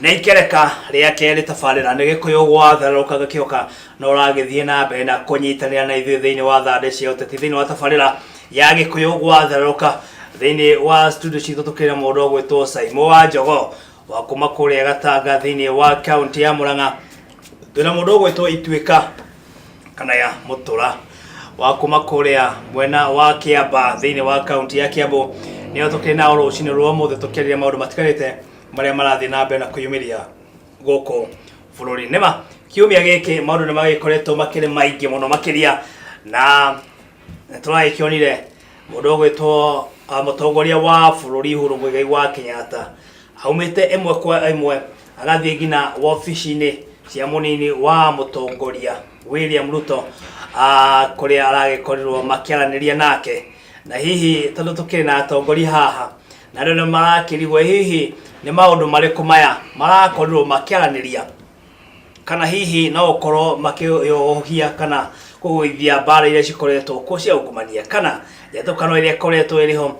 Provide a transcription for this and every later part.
Nĩ ikereka rĩa kerĩ tabarĩra nĩ Gĩkũyũ gwatharũka gĩkĩũka na ũragĩthiĩ na mbere na kũnyitanĩra na ithuĩ thĩinĩ wa thandĩ cia ũteti thĩinĩ wa tabarĩra ya Gĩkũyũ gwatharũka. Thĩinĩ wa studio citũ tũkĩrĩ na mũndũ ũgwĩtwo Saimo wa Njogo wa kuma kũrĩa Gatanga thĩinĩ wa kaunti ya Murang'a. Twĩna mũndũ ũgwĩtwo Ituĩka kana ya Mũtũra wa kuma kũrĩa mwena wa Kĩamba thĩinĩ wa kaunti ya Kĩambu. Nĩo tũkĩrĩ nao rũcinĩ rwa ũmũthĩ tũkĩarĩria maũndũ matiganĩte marĩa marathiĩ na mbere na kwĩyumĩria gũkũ bũrũri. Nĩma kiumia gĩkĩ maũndũ nĩ magĩkoretwo makĩrĩ maingĩ mũno makĩria, na nĩtũragĩkĩonire mũndũ ũgwĩtwo mũtongoria wa bũrũri Uhuru Muigai wa Kenyatta aumĩte ĩmwe kwa ĩmwe agathiĩ nginya wabici-inĩ cia mũnini wa mũtongoria William Ruto, kũrĩa aragĩkorirwo makĩaranĩria nake. Na hihi tondũ tũkĩrĩ na atongoria haha na andũ nĩ marakĩrigwo hihi nĩ maũndũ marĩkũ maya marakorirwo makĩaranĩria, kana hihi no ũkorwo makĩohia kana kũgũithia mbara iria cikoretwo kuo cia ungumania kana njatũkano ĩrĩa ĩkoretwo ĩrĩ ho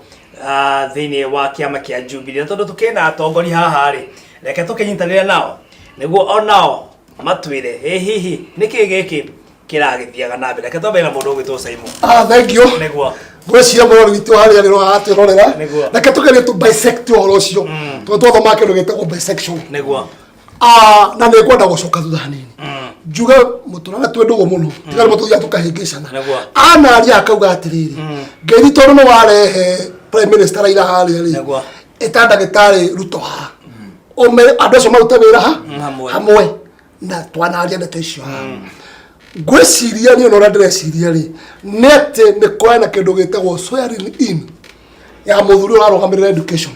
thĩinĩ wa kĩama kĩa Jubilee. Na tondũ tũkĩrĩ na atongoria haha rĩ, reke tũkĩnyitanĩre nao nĩguo onao matwĩre ĩ hihi nĩkĩ gĩkĩ kĩragĩthiaga na mbere. Reke twambere na mũndũ ũgwĩtwo Simon. Ah, thank you. Nĩguo. Ngwĩciria mũrori witũ harĩa nĩ aratwĩrorera. Nĩguo. Reke tũgerie tũ bisect ũhoro ũcio. Tondũ twathoma kĩndũ gĩtagwo bisection. Nĩguo. Ah, na nĩ ngwenda gũcoka thutha hanini. Njuge mũtũrana twĩ ndũgũ mũno. Tiga rĩmwe tũthiaga tũkahĩngĩcana. Nĩguo. Anaria akauga atĩrĩrĩ. Ngeithi tondũ nĩ warehe Prime Minister Raila harĩa rĩ. Nĩguo. Ĩta ndagĩtarĩ Ruto haha. Ũmere andũ acio marute wĩra ha? Hamwe. Hamwe. Na twanaria ndeto icio haha. Ngwĩciria niĩ ona ũrĩa ndĩreciria rĩ, nĩ atĩ nĩ kũrĩ na kĩndũ gĩtagwo swearing in ya mũthuri ũrarũgamĩrĩra education.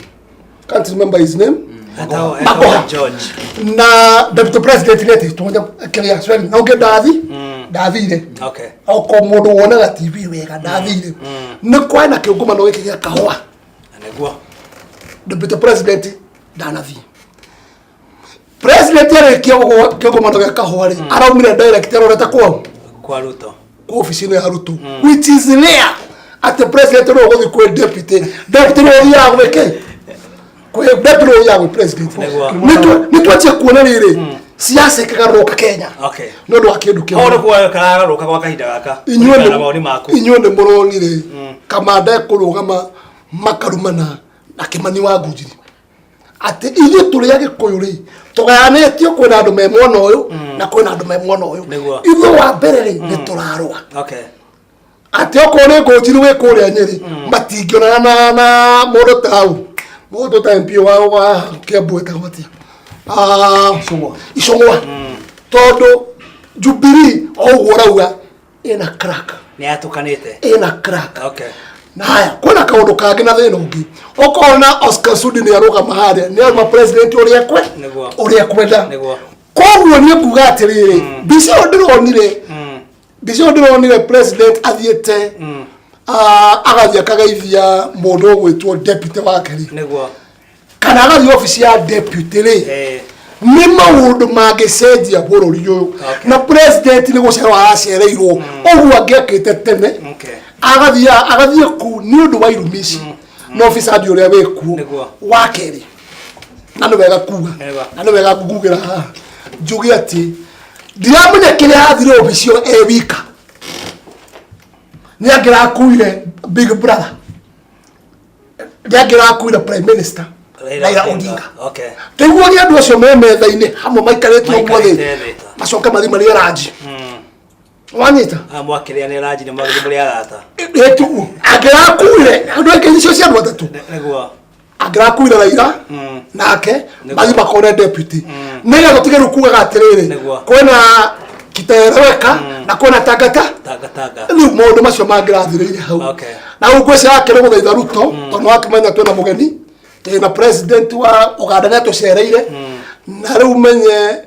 Can't remember his name. Etagwo Magoha. George. Na deputy president nĩ etĩtwo kĩrĩa swearing na ũngĩ ndathire. Oko mũndũ wonaga TV wega ndathire. Nĩ kũrĩ na kĩungumano gĩkĩ gĩa kahũa. Nĩguo. Deputy president ndanathiĩ. President arĩkia kĩungumano gĩa kahũa rĩ, araumire direct arorete kwao. Kwa Ruto. Kwa ofici-inĩ ya Ruto, which is rare atĩ president no ũgũthiĩ kwĩ deputy, deputy no ũthiaga gwĩ kĩ, kwĩ deputy no ũthiaga gwĩ president. Nĩguo. Nĩ twanjie kuona rĩrĩ siasa ĩkĩgarũrũka Kenya nĩ ũndũ wa kĩndũ Hau kĩmwe. nĩkuo karagarũrũka gwa kahinda gaka. Inyuĩ Kũringana na mawoni maku. Inyuĩ nĩ mũronire kamanda ekũrũgama makarumana na Kĩmani wa Ngũnjiri atĩ ithuĩ tũrĩ Agĩkũyũ rĩ tũgayanĩtio, kwĩna andũ me mwena ũyũ na kwĩna andũ me mwena ũyũ. Nĩguo. Ithuĩ wa mbere rĩ nĩ tũrarũa atĩ okorwo nĩ Ngũnjiri wĩ kũrĩa Nyĩrĩ matingĩonana na mũndũ ta u mũndũ ta MP wa Kĩambu etagwo atĩa? Ah, Icũng'wa, tondũ Jubilee o ũguo ũrauga ĩna crack. Nĩ yatũkanĩte. Ĩna crack. Na haya kwĩna kaũndũ kangĩ na thĩna ũngĩ, ũkona Oscar Sudi nĩ arũgama harĩa nĩ aruma president ũrĩa kwe ũrĩa kwenda. Koguo niĩ nguga atĩrĩrĩ, mbica ĩyo ndĩronire, mbica ĩyo ndĩronire president athiĩte, agathiĩ akageithia mũndũ ũgwĩtwo deputy wake rĩ, kana agathiĩ obici ya deputy rĩ, nĩ maũndũ mangĩcenjia bũrũri ũyũ. Na president nĩ gũcerwo aracereirwo ũguo angĩakĩte tene, agathiĩ agathiĩ kũu nĩ ũndũ wa irumi ici na ofisadi ũrĩa wĩ kuo. Wa kerĩ, na nĩ wega kuga, na nĩ wega ngugĩra haha njuge atĩ ndiramenya kĩrĩa athire obici ĩyo e wika, nĩ angĩrakuire big brother, nĩ angĩrakuire prime minister Raila Odinga. Tũiguo nĩ andũ acio me metha-inĩ hamwe maikarĩte ũguo thĩ, Maikarĩte thĩ. macoke mathiĩ marĩe ranji, wanyita? Mwakĩrĩa nĩ ranji nĩ mwagĩrĩire mũrĩ arata. Ĩtiguo angĩrakuire andũ aingĩ icio cia andũ atatũ, angĩrakuire Raila nake mathiĩ makone deputy nĩgetha tũtige rĩu kugaga atĩrĩrĩ, kwĩna kitaeleweka na kwĩna tangata Tanga tanga. Rĩu maũndũ macio mangĩrathirĩire hau. Na rĩu ngwĩciria akĩrĩ gũthaitha Ruto, tondũ wakĩmenya twĩna mũgeni, twĩna president wa Uganda nĩ atũcereire, na rĩu menye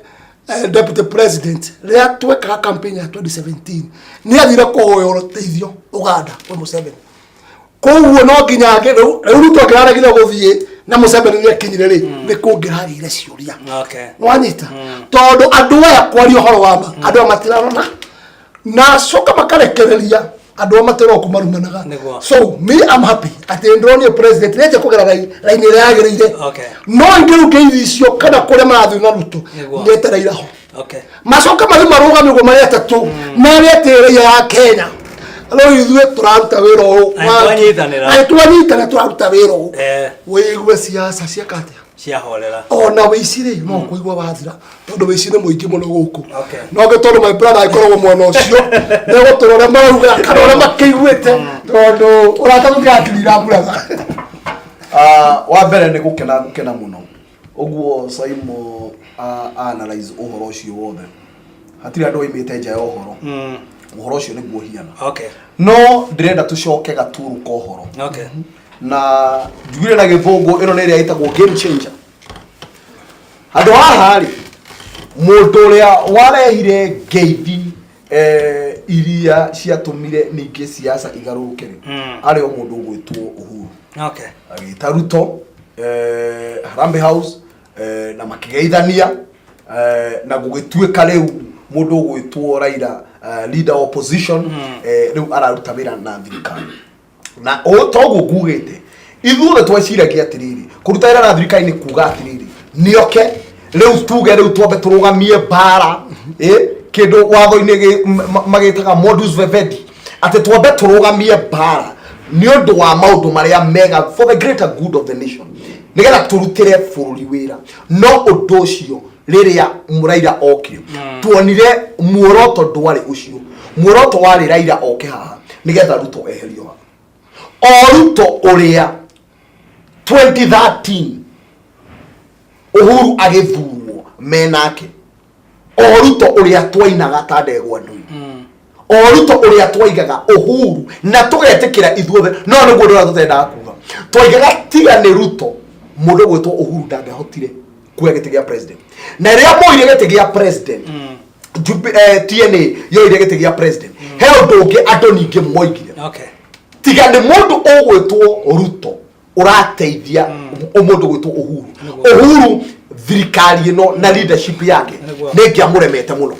deputy president rĩrĩa twekaga campaign ya 2017 nĩ athire kũhoya ũteithio Uganda kwĩ Museveni. Koguo no nginya rĩu Ruto angĩraregire gũthiĩ na Museveni nĩ akinyire rĩ, nĩ kũngĩragĩire ciũria. Wanyita? Tondũ andũ aya, kwaria ũhoro wa ma, andũ aya matirarona na coka makarekereria. Andũ a matũra oku marumanaga. Nĩguo. So me, I'm happy atĩ ndĩronire president nĩanjia kũgera raini ĩrĩa yagĩrĩire. No ingĩ rĩu ngeithi icio kana kũrĩa marathiĩ na Ruto, nĩetereire ho. Macoka mathiĩ marũgame ũguo marĩ atatũ, marĩ atĩ raia ya Kenya, rĩu ithuĩ tũraruta wĩra ũyũ. Na nĩtwanyitanĩra. Na nĩtwanyitanĩra, tũraruta wĩra ũyũ. Wĩigue siasa ciaka atĩa? Ciahorera. Ona wĩici rĩ, no kũigua wathira, tondũ wĩici nĩ mũingĩ mũno gũkũ. No ngĩ tondũ my brother agĩkoragwo mwena ũcio, nĩegũtũra ũrĩa marauga kana ũrĩa makĩiguĩte, tondũ ũrata tũtigatirira, brother. Ah, wa mbere nĩ gũkena, gũkena mũno ũguo Saimo analyze ũhoro ũcio wothe, hatirĩ andũ oimĩte nja ya ũhoro. Ũhoro ũcio nĩguo ũhiana. No ndĩrenda tũcoke gaturu ka ũhoro. Na njugire na gĩthũngũ ĩno nĩ ĩrĩa ĩtagwo game changer. Handũ haha rĩ, mũndũ ũrĩa warehire ngeithi iria ciatũmire ningĩ siasa igarũrũke rĩ, arĩ o mũndũ ũgwĩtwo Uhuru. Agĩta Ruto Harambee House na makĩgeithania na gũgĩtuĩka rĩu mũndũ ũgwĩtwo Raila, leader of opposition, rĩu araruta wĩra na thirikari. Na ũũ toguo ngugĩte, ithuothe tweciragia atĩrĩrĩ, kũruta wĩra na thirikari nĩ kuga atĩrĩrĩ, nĩoke rĩu tuge rĩu twambe tũrũgamie mbara, kĩndũ watho-inĩ magĩtaga modus vivendi, atĩ twambe tũrũgamie mbara nĩ ũndũ wa maũndũ marĩa mega, for the greater good of the nation, nĩgetha tũrutĩre bũrũri wĩra. No ũndũ ũcio rĩrĩa Raila okire, tuonire muoroto ndwarĩ ũcio. Muoroto warĩ Raila oke haha nĩgetha Ruto eherio haha, o Ruto ũrĩa 2013 Uhuru agĩthurwo menake, o Ruto ũrĩa twainaga ta ndegwa ndui, o Ruto ũrĩa twaigaga Uhuru na tũgetĩkĩra ithuothe. No nĩguo ũndũ ũrĩa tũtendaga kuga, twaigaga tiga nĩ Ruto, mũndũ ũgwĩtwo Uhuru ndangĩahotire kuoya gĩtĩ gĩa president. Na rĩrĩa moire gĩtĩ gĩa president, TNA yoire gĩtĩ gĩa president, he ũndũ ũngĩ andũ ningĩ moigire. Tiga nĩ mũndũ ũgwĩtwo Ruto ũrateithia mũndũ ũgwĩtwo Uhuru, Uhuru thirikari ĩno na leadership yake nĩ ĩngĩamũremete mũno.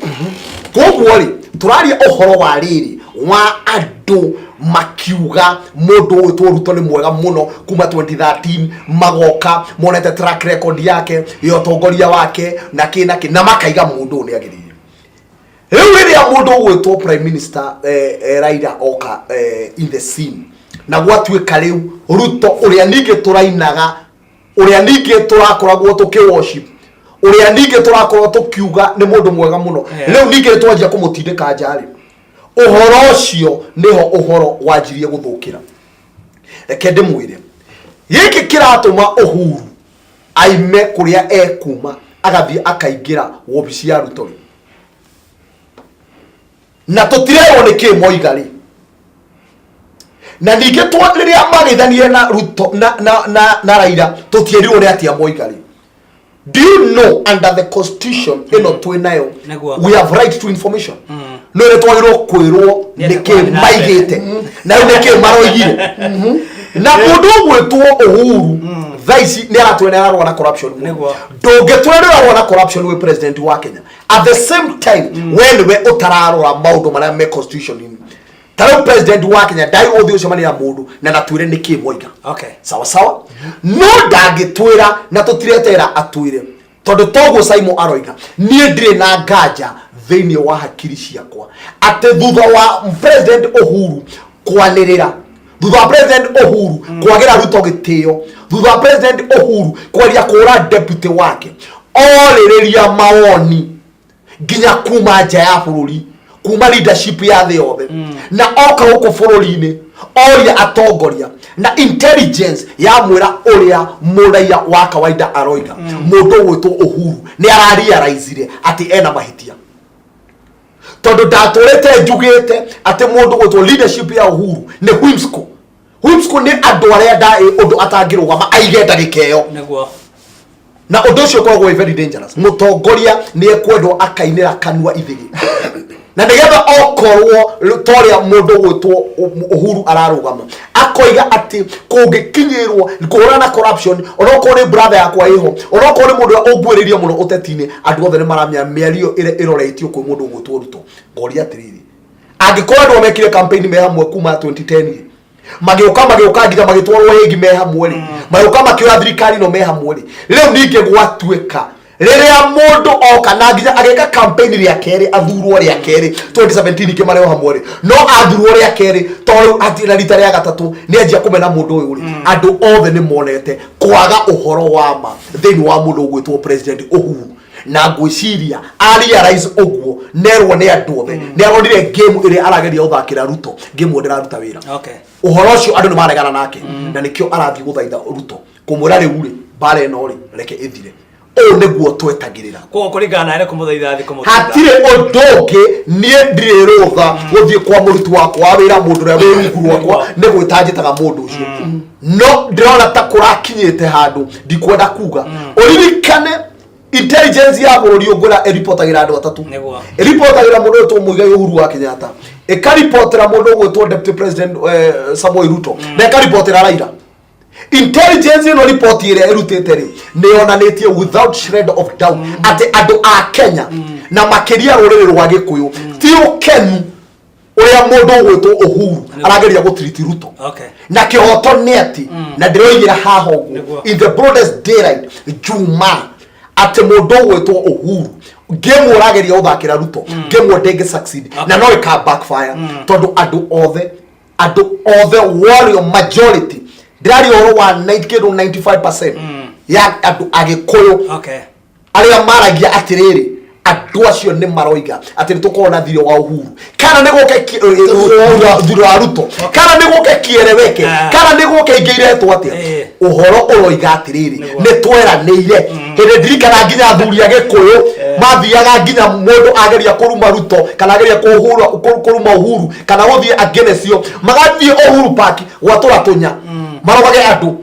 Koguo rĩ, tũraria ũhoro wa rĩrĩ wa andũ makiuga mũndũ ũgwĩtwo Ruto nĩ mwega mũno kuma 2013, magoka monete track record yake ya ũtongoria wake na kĩ na kĩ, na makaiga mũndũ ũyũ nĩ agĩrĩire. Rĩu rĩrĩa mũndũ ũgwĩtwo prime minister Raila oka in the scene, na gwatuĩka rĩu Ruto ũrĩa ningĩ tũrainaga, ũrĩa ningĩ tũrakoragwo tũkĩ worship, ũrĩa ningĩ tũrakorwo tũkiuga nĩ mũndũ mwega mũno, rĩu ningĩ twanjia kũmũtindĩka nja rĩ, ũhoro ũcio nĩho ũhoro wanjirie gũthũkĩra. Reke ndĩmwĩre gĩkĩ kĩratũma Uhuru aime kũrĩa ekuma agathiĩ akaingĩra wobici ya Ruto rĩ, na tũtirerwo nĩ kĩ moiga rĩ. Na ningĩ rĩrĩa mageithanirie na Ruto na Raila, tũtierirwo nĩ atĩa moiga rĩ. Do you know under the constitution ĩno twĩ nayo, we have right to information? No nĩ twagĩrĩirwo kwĩrwo Nĩ nĩ kĩ atĩa maigĩte na rĩu nĩ kĩ maroigire. Na mũndũ ũgwĩtwo Uhuru thaa ici nĩ aratwĩra nĩ ararũa na corruption mũno. Ndũngĩtwĩra nĩ ũrarũa na corruption wĩ president wa Kenya, at the same time we nĩwe ũtararora maũndũ marĩa me constitution-inĩ. Ta rĩu president wa Kenya ndai ũthiĩ ũcemania na mũndũ na ndatwĩre nĩ kĩ moiga. Sawa sawa, no ndangĩtwĩra na tũtiretera atwĩre, tondũ toguo Saimo aroiga, niĩ ndirĩ na nganja thĩinĩ wa hakiri ciakwa atĩ thutha wa president Uhuru kwanĩrĩra, thutha wa president Uhuru kwagĩra Ruto gĩtĩo, thutha wa president Uhuru kwaria kũra deputy wake, orĩrĩria mawoni nginya kuma nja ya bũrũri, kuma leadership ya thĩ yothe, na oka gũkũ bũrũri-inĩ oria atongoria na intelligence yamwĩra ũrĩa mũraia wa kawaida aroiga, mũndũ ũgwĩtwo Uhuru nĩ ararealizire atĩ ena mahĩtia, tondũ ndatũrĩte njugĩte atĩ mũndũ ũgwĩtwo leadership ya Uhuru nĩ whimsical. Whimsical nĩ andũ arĩa ndaĩ ũndũ atangĩrũgama aige ndagĩka ĩyo. Na ũndũ ũcio ũkoragwo wĩ very dangerous. Mũtongoria nĩ ekwendwo akainĩra kanua ithĩgĩ na nĩgetha okorwo ta ũrĩa mũndũ ũgwĩtwo Uhuru ararũgama akoiga atĩ kũngĩkinyĩrwo kũhũrana na corruption, onokorwo nĩ brother yakwa ĩho, onokorwo nĩ mũndũ ũrĩa ũnguĩrĩirie mũno ũteti-inĩ, andũ othe nĩ maramenya mĩario ĩrĩa ĩroretio kwĩ mũndũ ũgwĩtwo Ruto. Ngoria atĩrĩrĩ, Angĩkorwo andũ mekire campaign me hamwe kuma 2010 rĩ, magĩũka magĩũka nginya magĩtwarwo Hague me hamwe rĩ, magĩũka makĩoya thirikari ĩno me hamwe rĩ, rĩu ningĩ gwatuĩka rĩrĩa mũndũ oka na nginya agĩka campaign rĩa kerĩ, athurwo rĩa kerĩ 2017 ingĩ marĩ o hamwe rĩ, no athurwo rĩa kerĩ tondũ atĩ na rita rĩa gatatũ nĩ anjia kũmena mũndũ ũyũ rĩ, andũ othe nĩ monete kwaga ũhoro wa ma thĩinĩ wa mũndũ ũgwĩtwo President Uhuru. Na ngwĩciria a realize ũguo nerwo nĩ andũ othe, nĩ aronire game ĩrĩa arageria gũthakĩra Ruto, game ĩyo ndĩraruta wĩra. Ũhoro ũcio andũ nĩ maregana nake, na nĩkĩo arathiĩ gũthaitha Ruto kũmwĩra rĩu rĩ, mbara ĩno rĩ, reke ĩthire. Ũũ nĩguo twetagĩrĩra. Koguo kũringana nawe nĩ kũmũthaitha athiĩ kũmũthaitha. Hatirĩ ũndũ ũngĩ, niĩ ndirĩ rũtha gũthiĩ kwa mũruti wakwa wa wĩra, mũndũ ũrĩa wĩ rungu rwakwa, nĩ gwĩta njĩtaga mũndũ ũcio, no ndĩrona ta kũrakinyĩte handũ ndikwenda kuga. Ũririkane intelligence ya bũrũri ũyũ ngwĩra ĩripotagĩra andũ atatũ. Ĩripotagĩra mũndũ ũyũ Muigai Uhuru wa Kenyatta, ĩkaripotera mũndũ ũgwĩtwo Deputy President Samoei Ruto, na ĩkaripotera Raila. Intelligence ĩno ripoti ĩrĩa ĩrutĩte rĩ, nĩ yonanĩtie without shred of doubt atĩ andũ a Kenya na makĩria rũrĩrĩ rwa Gĩkũyũ ti ũkenu ũrĩa mũndũ ũgwĩtwo Uhuru arageria gũtiriti Ruto. Na kĩhoto nĩ atĩ, na ndĩroigĩra haha ũguo in the broadest daylight Juma, atĩ mũndũ ũgwĩtwo Uhuru ngĩmwe ũrageria gũthakĩra Ruto, ngĩmwe ndĩngĩ succeed na no ĩka backfire, tondũ andũ othe warrior majority, ndĩraria ũhoro wa 90 kĩndũ 95% ya andũ Agĩkũyũ arĩa maragia atĩrĩrĩ, andũ acio nĩ maroiga atĩ nĩ tũkorwo na thirĩ wa Uhuru kana nĩ gũke thirĩ wa Ruto, kana nĩ gũke kiereweke, kana nĩ gũke ingĩ iretwo atĩa. Ũhoro ũroiga atĩrĩrĩ, nĩ tweranĩire hĩndĩ ndirikana nginya athuri a Gĩkũyũ mathiaga nginya mũndũ ageria kũruma Ruto kana ageria kũruma Uhuru kana gũthiĩ against cio, magathiĩ Uhuru Park gwatũra tũnya marogage andũ,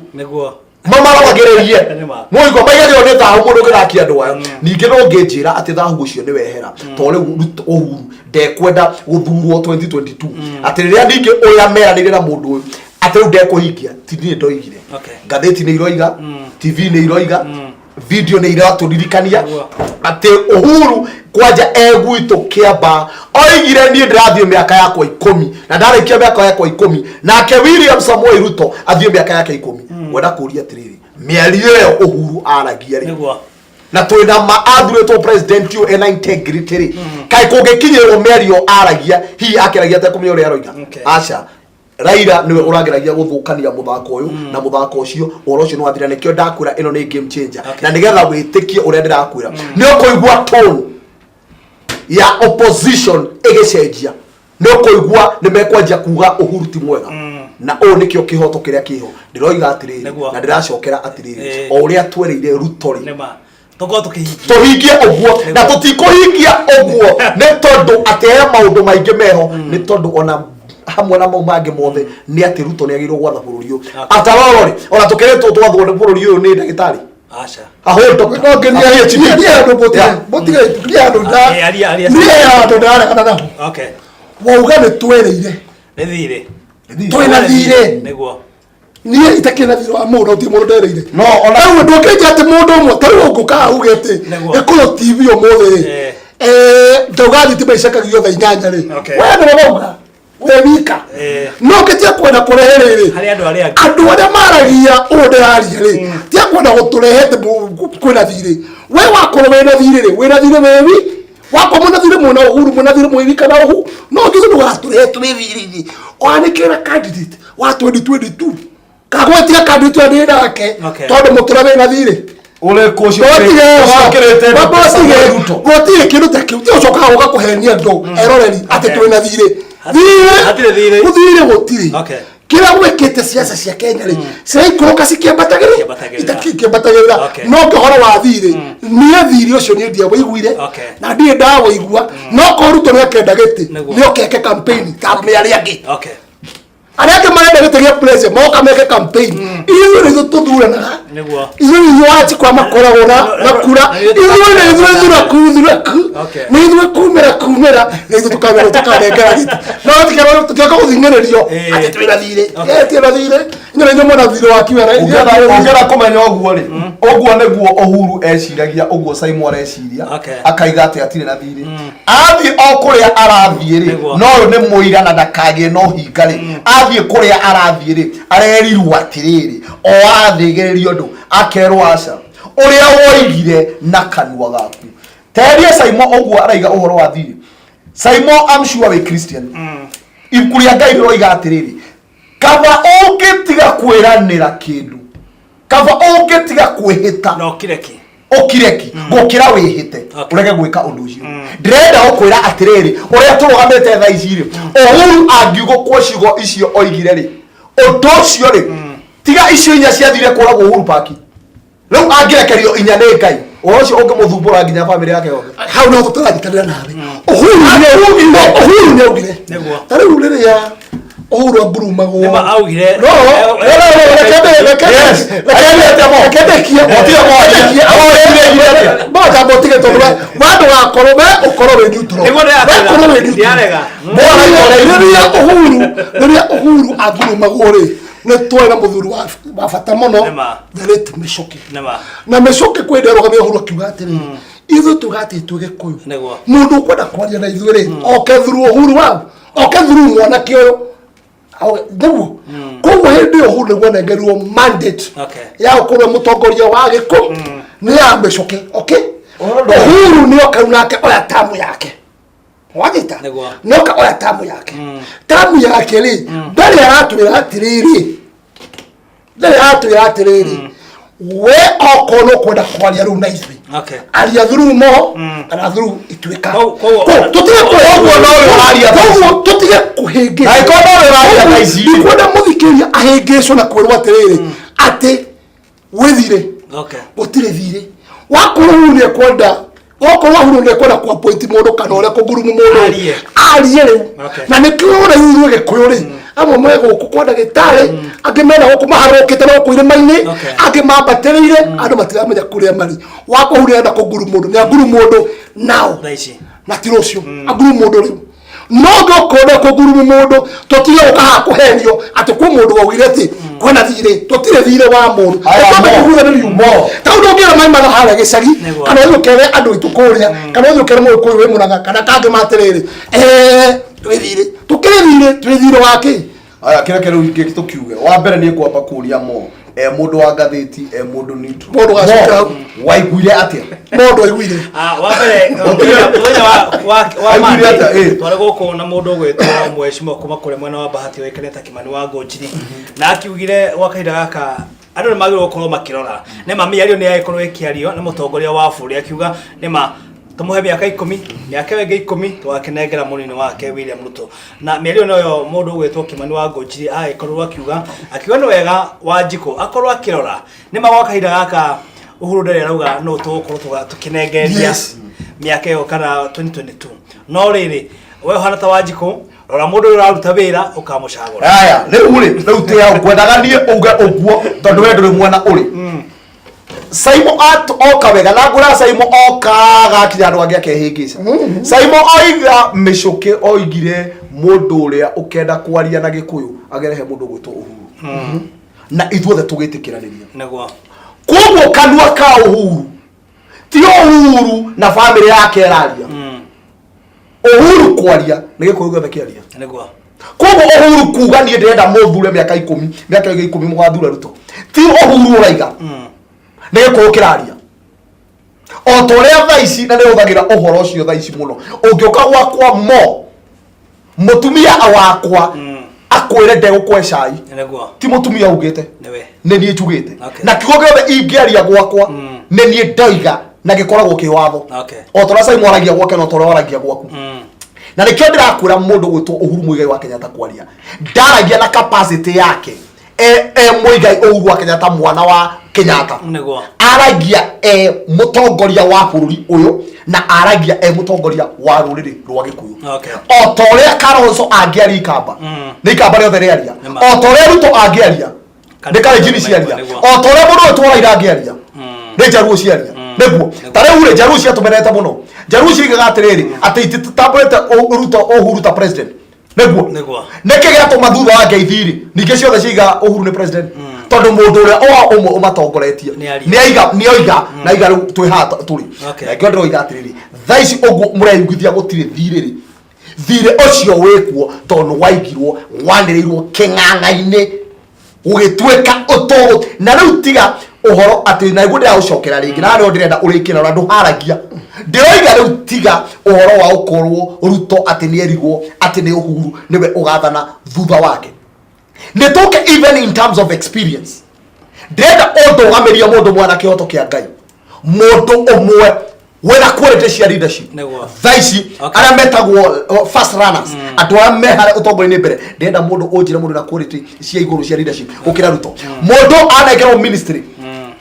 mamarogagĩrĩrie. Nĩma. Mũigua maigagĩrwo nĩ thahu mũndũ ũngĩthakia andũ aya. Ningĩ no ngĩnjĩra atĩ thahu ũcio nĩ wehera, tondũ rĩu Uhuru ndekwenda gũthurwo 2022, atĩ rĩrĩa ningĩ ũrĩa meranĩire na mũndũ ũyũ atĩ rĩu ndekũhingia. Ti niĩ ndoigire. Ngathĩti nĩ iroiga, TV nĩ iroiga, video nĩ iratũririkania atĩ Uhuru kwanja egwitũ Kĩambaa oigire niĩ ndĩrathiĩ mĩaka yakwa 10, na ndarĩkia mĩaka yakwa 10, nake William Samoei Ruto athiĩ mĩaka yake 10. Ngwenda kũria atĩrĩrĩ, mĩario ĩyo Uhuru aragia rĩ, na twĩna ma athurĩtwo president ũyũ ena integrity rĩ, kaĩ kũngĩkinyĩrwo mĩario aragia hihi akĩragia atekũmenya ũrĩa aroiga? Aca, Raila niwe ũrageragia gũthũkania mũthako ũyũ, na mũthako ũcio ũhoro ũcio nĩ wathira. Nĩkĩo ndakwĩra ĩno nĩ game changer. Na nĩgetha wĩtĩkie ũrĩa ndĩrakwĩra, nĩ ũkũigua tone ya opposition ĩgĩcenjia, nĩ ũkũigua nĩ mekwanjia kuga Uhuru ti mwega. Na ũũ nĩkĩo kĩhoto kĩrĩa kĩho ndĩroiga atĩrĩrĩ, na ndĩracokera atĩrĩrĩ, o ũrĩa twereire Ruto rĩ, Tũkorwo tũkĩhingia. Tũhingie ũguo, na tũtikũhingia ũguo nĩ tondũ atĩ he maũndũ maingĩ meho, nĩ tondũ ona hamwe na mau mangĩ mothe nĩ atĩ Ruto nĩ agĩrĩirwo gwatha bũrũri ũyũ. After all rĩ, ona tũkĩrĩtwo twathwo nĩ bũrũri ũyũ nĩ ndagĩtarĩ, Aca. a whole doctor, No ngenia a PhD. niĩ handũ mũtige mũtige niĩ handũ nda Aria, aria. Niĩ handũ ndaregana naho. Wauga nĩ twereire Nĩ thirĩ. Twĩna thirĩ. Niĩ itakĩrĩ na thirĩ wa mũndũ, gũtirĩ mũndũ ndereire. No, ona- Rĩu ndũkĩnjĩra atĩ mũndũ ũmwe ta rĩu ũngũka uge atĩ Gĩkũyũ TV ũmũthĩ rĩ, ndauga thitima icakagio thaa 8 rĩ, we nĩwe wauga we wika. No ngĩtia kwenda kũrehe rĩrĩ Harĩ andũ arĩa angĩ. Andũ arĩa maragia ũũ ndĩraria rĩ, tia kwenda gũtũrehe atĩ kwĩna thirĩ. We wakorwo wĩna thirĩ rĩ, wĩna thirĩ wĩ wi wakwa, mwĩna thirĩ mwĩna Uhuru, mwĩna thirĩ mwĩ wika na ũhu no nginya ndũgatũrehe twĩ thirĩ-inĩ. Ona nĩ kĩra candidate wa 2022 kagwetia candidate ũrĩa ndĩ nake, tondũ mũtũra wĩna thirĩ. Ũrĩkũ ũcio ũkĩrĩte Dr. Samuel Ruto? Gũtirĩ kĩndũ ta kĩu, ũcokaga gũka kũhenia andũ eroreri atĩ twĩna thirĩ. Hatirĩ thirĩ. Thirĩ gũtirĩ. Kĩrĩa gwĩkĩte ciaca cia Kenya rĩ, ciraikũrũka cikĩambatagĩrĩra. Cikĩambatagĩrĩra. Ikĩambatagĩrĩra. No ũhoro wa thirĩ, niĩ thirĩ ũcio niĩ ndiawĩiguire na ndirĩ ndawĩigua. No korwo Ruto nĩ akenda gĩtĩ, nĩ oke eke campaign ta arũme arĩa angĩ. Arĩa angĩ marenda gĩtĩ gĩa president moka meke campaign, ithuĩ nĩ ithuĩ tũthuranaga. Ithuĩ nĩ ithuĩ wanjikwa makoragwo na kura, ithuĩ nĩ ithuĩ thuraku thuraku. Nĩ ithuĩ kumĩra kumĩra, nĩ ithuĩ tũkamĩra tũkanengera gĩtĩ, no tũtiaka gũthing'ĩrĩrio atĩ twĩna thirĩ. Twĩna thirĩ, inyuĩ nĩ inyuĩ mwena thirĩ wa kiwera. Ũngĩenda kũmenya ũguo rĩ, ũguo nĩguo Uhuru eciragia, ũguo Saimo areciria, akaiga atĩ atirĩ na thirĩ. Athiĩ o kũrĩa arathiĩ rĩ, no ũyũ nĩ mũira na ndakagĩe na ũhinga rĩ, athiĩ kũrĩa arathiĩ rĩ, arerirwo atĩrĩrĩ, o athĩgĩrĩrio ũndũ akerwo aca, ũrĩa woigire na kanua gaku. Terie Saimo ũguo araiga ũhoro wa thirĩ. Saimo, I'm sure wĩ Christian. Ibuku rĩa Ngai rĩroiga atĩrĩrĩ, kaba ũngĩtiga kwĩranĩra kĩndũ, kaba ũngĩtiga kwĩhĩta, na ũkire ki, ũkire ki gũkĩra wĩhĩte ũrege gwĩka ũndũ ũcio. Ndĩrenda gũkwĩra atĩrĩrĩ, ũrĩa tũrũgamĩte thaa ici rĩ, Uhuru angiugũkwo ciugo icio oigire rĩ, ũndũ ũcio rĩ, tiga icio inya ciathire kũragwo Uhuru Park, rĩu angĩrekerio inya nĩ Ngai, ũhoro ũcio ũngĩmũthumbũra nginya bamĩrĩ yake yothe. Hau no tũtaranyitanĩra nawe. Uhuru nĩ augire. Ta rĩu rĩrĩa Uhuru angurumagwo, Nĩma augire. No, no, no, no, reke Yes. reke ndekie. Mũtige mwaria. Ndekie. Augire atĩa? Mota mũtige, tondũ we ndũgakorwo we ũkorwo wĩ neutral. Nĩguo We ndĩrakwĩra. ũkorwo wĩ neutral. Ndiarega. Rĩrĩa Uhuru angurumagwo rĩ, nĩ twarĩ na mũthuri wa bata mũno, Nĩma. the late Michuki. Na Michuki kwĩ nderũgamia Uhuru akiuga atĩrĩrĩ, ithuĩ tuga atĩ twĩ Gĩkũyũ, mũndũ ũkwenda kwaria na ithuĩ rĩ, oke through Uhuru wao, oke through mwanake ũyũ. Nĩguo koguo hĩndĩ ĩyo Uhuru nĩguo anengerirwo mandate ya gũkorwo mũtongoria wa Gĩkũ nĩ ya Michuki. Okay, Uhuru nĩ oka rĩu nake oya tamu yake, wanyita? Nĩoka oya tamu yake. Tamu yake rĩ, ndarĩ aratwĩra atĩrĩrĩ, ndarĩ aratwĩra atĩrĩrĩ, we okorwo nĩ ũkwenda kwaria rĩu na ithuĩ, aria through mo kana through Ituĩka. Tũtige Koguo no ũrĩa ũraria thaa ici. Koguo tũtige kũhĩngĩcwo. Angĩkorwo no ũrĩa ũraria thaa ici. Ndikwenda mũthikĩrĩria ahĩngĩcwo na kwĩrwo atĩrĩrĩ atĩ gwĩ thirĩ. Gũtirĩ thirĩ. Wakorwo Uhuru nĩ ekwenda, okorwo Uhuru nĩ ekwenda ku appoint mũndũ kana ũrĩa kũgurumu mũndũ, Arie. arie rĩu. Na nĩkĩo ũrona ithuĩ Gĩkũyũ rĩ, amwe me gũkũ kwa ndagĩtarĩ, angĩ mena gũkũ maharũkĩte na gũkũ irĩma-inĩ, angĩ mambatĩrĩire, andũ matiramenya kũrĩa marĩ. Wakorwo Uhuru nĩarenda kũnguru mũndũ, nĩ anguru mũndũ nao Thaa ici. Na ti rũciũ, anguru mũndũ rĩu. No ngĩkorwo kũgurumu mũndũ, tũtige gũka haha kũhenio atĩ kwĩ mũndũ waugire atĩ kwĩna thirĩ. Tũtirĩ thirĩ wa mũndũ. Aya, Tũkwamba mo. kũguthĩrĩrio. Mo. Ta ũndũ ũngĩra maĩ matha harĩa gĩcagi, kana ũthiĩ ũkere andũ aitũ kũrĩa, kana ũthiĩ ũkere Mũgĩkũyũ wĩ Mũrang'a kana kangĩ matĩrĩrĩ, twĩ thirĩ, tũkĩrĩ thirĩ, twĩ thirĩ wa kĩ? Aya, kĩrĩa kĩrĩa rĩu tũkiuge wa mbere niĩ kwamba kũria mo e mũndũ wa ngathĩti, e mũndũ neutral. Mũndũ gacoka Mo, hau. waiguire atĩa? Mũndũ aiguire. Ah, wa mbere mũthenya wa Aiguire Monday, atĩa? twarĩ gũkũ na mũndũ ũgwĩtwo mheshimiwa kuma kũrĩa mwena wa Bahati ũĩkaine ta Kimani wa Ngũnjiri, na akiugire gwa kahinda gaka andũ nĩ magĩrĩirwo gũkorwo makĩrora nĩma mĩario nĩ yagĩkorwo ĩkĩario nĩ mũtongoria wa bũrũri, akiuga nĩma tũmũhe mĩaka 10, mĩaka ĩyo ĩngĩ 10 tũgakĩnengera mũnini wake William Ruto. Na mĩario noyo mũndũ ũgwĩtwo Kimani wa Ngũnjiri agĩkorwo akiuga nĩ wega Wanjikũ akorwo akĩrora nĩma gwa kahinda gaka Uhuru ndarĩ arauga no tũgũkorwo tũkĩnengereria mĩaka ĩyo kana 2022. No rĩrĩ, we ũhana ta Wanjikũ, rora mũndũ ũrĩa ũraruta wĩra ũkamũcagũra. Aya, rĩu rĩ, rĩu tĩa ngwendaga niĩ uge ũguo tondũ we ndũrĩ mwena ũrĩ Saimo at oka wega na ngũra Saimo oka gakinya andũ angĩ akehĩngĩca. Saimo oiga mĩcũkĩ oigire mũndũ ũrĩa ũkenda kwaria na Gĩkũyũ agerehe mũndũ ũgwĩtwo Uhuru, na ithuothe tũgĩtĩkĩranĩria. Koguo kanua ka Uhuru ti Uhuru na bamĩrĩ yake ĩraria. Uhuru kwaria nĩ Gĩkũyũ gĩothe kĩaria. Koguo Uhuru kuga niĩ ndĩrenda mũthure mĩaka 10, mĩaka ĩngĩ 10 mũgathura Ruto, ti Uhuru ũraiga, nĩ Gĩkũyũ kĩraria. O ta ũrĩa thaa ici, na nĩ hũthagĩra ũhoro ũcio thaa ici mũno, ũngĩũka gwakwa mo mũtumia wakwa akwĩre ndegũkũhe cai, ti mũtumia ugĩte, Nĩwe. Nĩ niĩ njugĩte. Na kiugo gĩothe ingĩaria gwakwa nĩ niĩ ndoiga na gĩkoragwo kĩ watho. O ta ũrĩa Simon aragia gwake no ta ũrĩa waragia gwaku. Na nĩkĩo ndĩrakwĩra mũndũ gwĩtwo Uhuru Muigai wa Kenyatta kwaria ndaragia na capacity yake e Muigai Uhuru wa Kenyatta mwana wa Kenyatta. Aragia e mũtongoria wa bũrũri ũyũ na aragia e mũtongoria wa rũrĩrĩ rwa Gĩkũyũ. O ta ũrĩa Kalonzo angĩaria Ikamba, nĩ Ikamba rĩothe rĩaria. O ta ũrĩa Ruto angĩaria, nĩ Kalenjin ciaria. O ta ũrĩa mũndũ ũyũ Raila angĩaria, nĩ Njaruo ciaria. Nĩguo ta rĩu rĩ, Njaruo ciatũmenete mũno. Njaruo ciaigaga atĩrĩrĩ atĩ ititambũrĩte Ruto Uhuru ta president. Nĩguo. Nĩkĩ gĩatũma thutha wa ngeithi rĩ, ningĩ ciothe ciaiga Uhuru nĩ president? Tondũ mũndũ ũrĩa o ũmwe ũmatongoretie Nĩ aria. nĩ aiga, nĩ oiga na aiga rĩu twĩ haha tũrĩ. Okay. Na nĩkĩo ndĩroiga atĩrĩrĩ, thaa ici ũguo mũreyugithia gũtirĩ thirĩ rĩ, thirĩ ũcio wĩkuo tondũ nĩ waigirwo wanĩrĩirwo kĩng'ang'a-inĩ ũgĩtuĩka ũtũgũ. Na rĩu tiga ũhoro atĩ na nĩguo ndĩraũcokera rĩngĩ, na nĩho ndĩrenda ũrĩkĩre na ndũharagia. Ndĩroiga rĩu tiga ũhoro wa ũkorwo Ruto atĩ nĩ erigwo atĩ nĩ Uhuru nĩwe ũgathana thutha wake. Nĩ tũke even in terms of experience, ndĩrenda ũndũgamĩrie mũndũ mwana kĩhoto kĩa Ngai, mũndũ ũmwe wĩna quality cia leadership. Thaa ici arĩa metagwo fast runners, andũ arĩa me harĩa ũtongoria-inĩ mbere, ndĩrenda mũndũ ũnjĩre mũndũ na quality cia igũrũ cia leadership gũkĩra Ruto. Mũndũ anengerwo ministry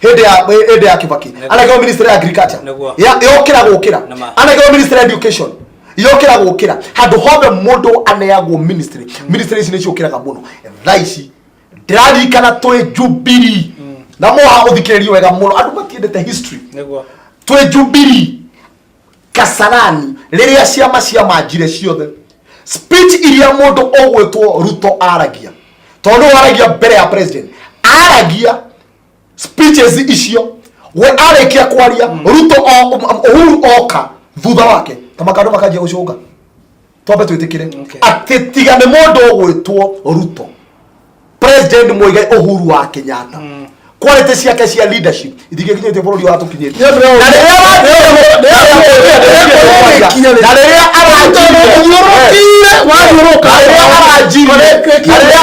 hĩndĩ ya Kibaki, anengerwo ministry ya agriculture, yokĩra gũkĩra. Anengerwo ministry ya education, yokĩra gũkĩra. Handũ hothe mũndũ aneagwo ministry, ministry ici nĩ ciũkĩraga mũno. Thaa ici ndĩraririkana twĩ Jubilee, na moha ũthikĩrĩrie wega mũno, andũ matiendete history. Twĩ Jubilee Kasarani, rĩrĩa ciama ciamanjire ciothe, speech iria mũndũ ũgwĩtwo Ruto aragia, tondũ nĩwe aragia mbere ya president, aragia speeches icio, we arĩkia kwaria, Ruto Uhuru oka thutha wake ta makandũ makanjia gũcũnga. Twambe twĩtĩkĩre atĩ tiga nĩ mũndũ ũgwĩtwo Ruto, President Muigai Uhuru wa Kenyatta, quality ciake cia leadership itingĩkinyĩtie bũrũri wa tũkinyĩtie. Na rĩrĩa na rĩrĩa na rĩrĩa